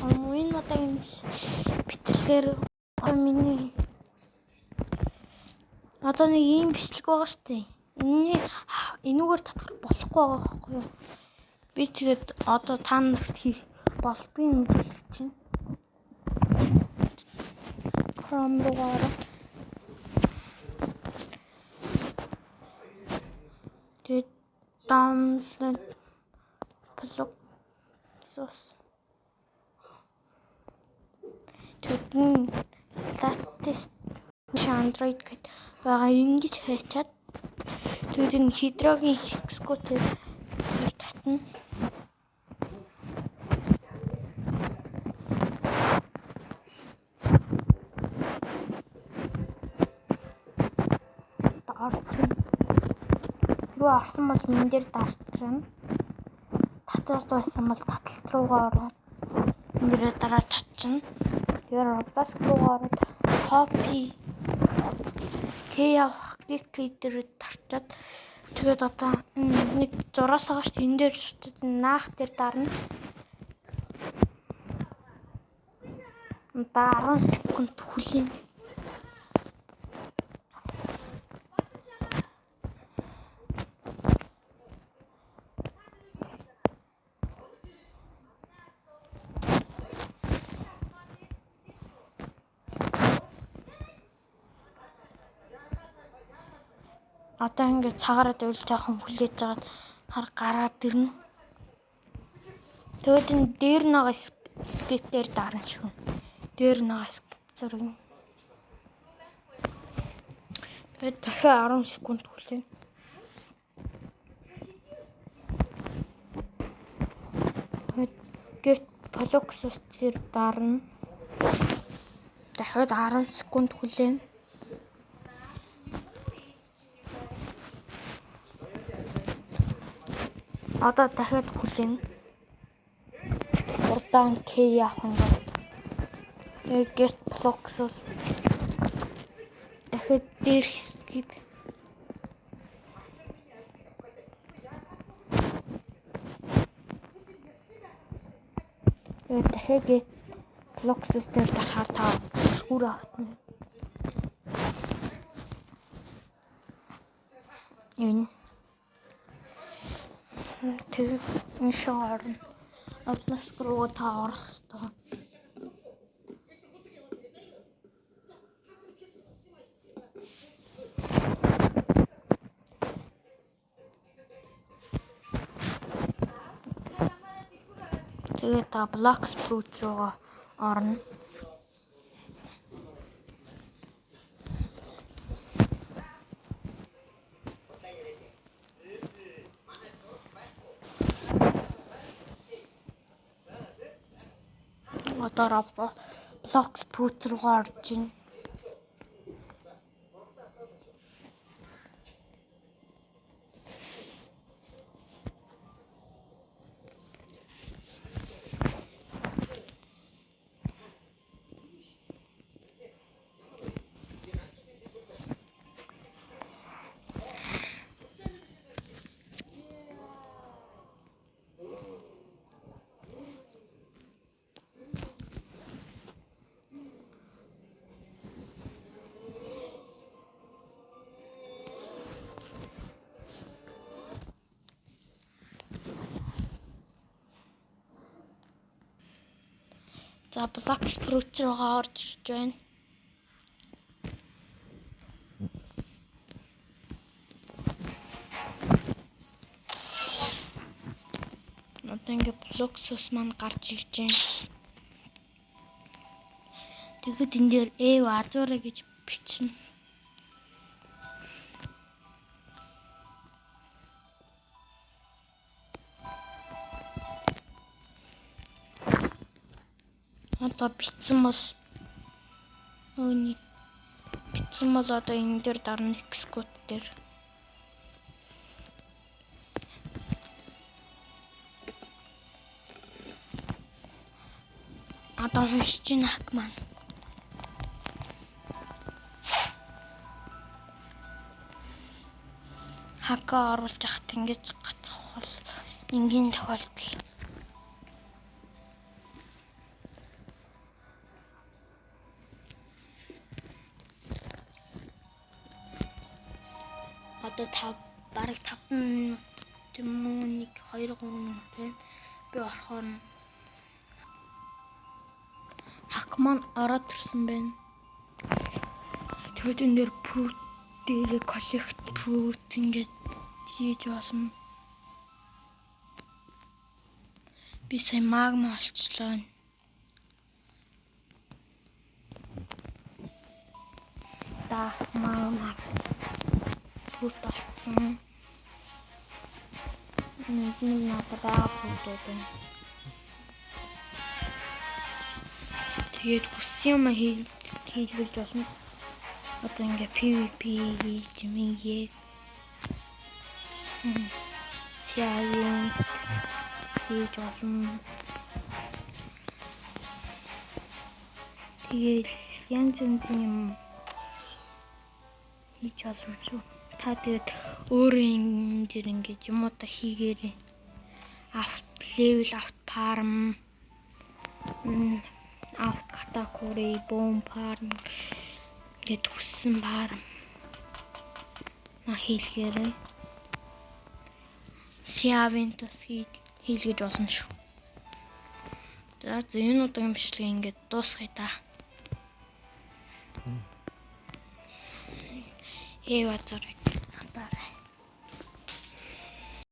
Энэ удаагийн бичлэгээр миний одоо нэг ийм бичлэг байгаа шүү дээ. Энэний энүүгээр татхаар болохгүй байгаа байхгүй юу? Би тэгээд одоо та нарт хийх болдгийг мэдээлэх чинь. Chrome руу ороод тэгээд download plug source тэгээд latest Android гэд байгаа ингэж хайчаад тэгээд энэ хидрогийн executive татна. Руу орсон бол энэ дээр дарчна. Таталт байсан бол таталт руугаа ороод энэ дээр дараа татчна. Тэгэхээр Roblox руугаа ороод copy key авах click key дээр дарчаад тэгээд одоо нэг зураас байгаа шүү дээ. Энэ дээр наах дээр дарна. Одоо 10 секунд хүлээн. Одоо ингээд цагаараа дэвэл жоохон хүлээж жагаад хар гараад ирнэ. Тэгээд энэ дээр нэг skip дээр дарна шүү. Дээр нэг skip зурна. Тэгээд дахиад 10 секунд хүлээн. Тэгээд get Fluxus дээр дарна. Дахиад 10 секунд хүлээн. Одоо дахиад хүлээн. Урдаан key авах юм бол get Fluxus дахиад дээр skip. Тэгээд дахиад get Fluxus дээр дарахаар та үр автна. Энэ тэгээд энэ шиг орно. Roblox руу та орох ёстой. Тэгээд та Blox Fruit руугаа орно. Одоо Roblox Fruit руугаа орж байна. За Blox Fruit руугаа орж ирж байна. Одоо ингээ Fluxus маань гарч ирж байна. Тэгэхэд энэ дээр Эв Azure гэж бичнэ. Одоо бичсэн бол өөний бичсэн бол одоо энэ дээр дарна execute дээр. Одоо уншиж байна хак маань. Хака оруулж яхад ингэж гацх бол энгийн тохиолдол. Одоо 5 бараг 5 минут юм уу 1 2 3 минут байна. Би орохоор нь хак маань ороод ирсэн байна. Тэгээд энэ дээр fruit дээр collect fruit ингээд хийж болно. Би сая магма олчлоо. Да магма fruit олцсон. Нэг нэг надад байгаа fruit-ууд байна. Тэгээд хүссэн юм хийлгэлж болно. Одоо ингээ PVP хийж мингээд sharing хийж болно. Тэгээд янз янзын юм хийж болно шүү. Та тэгээд өөрөө энэ дэр ингэж юмудаа хийгээрэй. Авт level авт farm, авт катакури, бом farm гэд хүссэн farm ма хийлгээрэй. Сиавент бас хийлгэж болно шүү. За энэ удаагийн бичлэгийг ингээд дуусгая та. Эва зэрэг.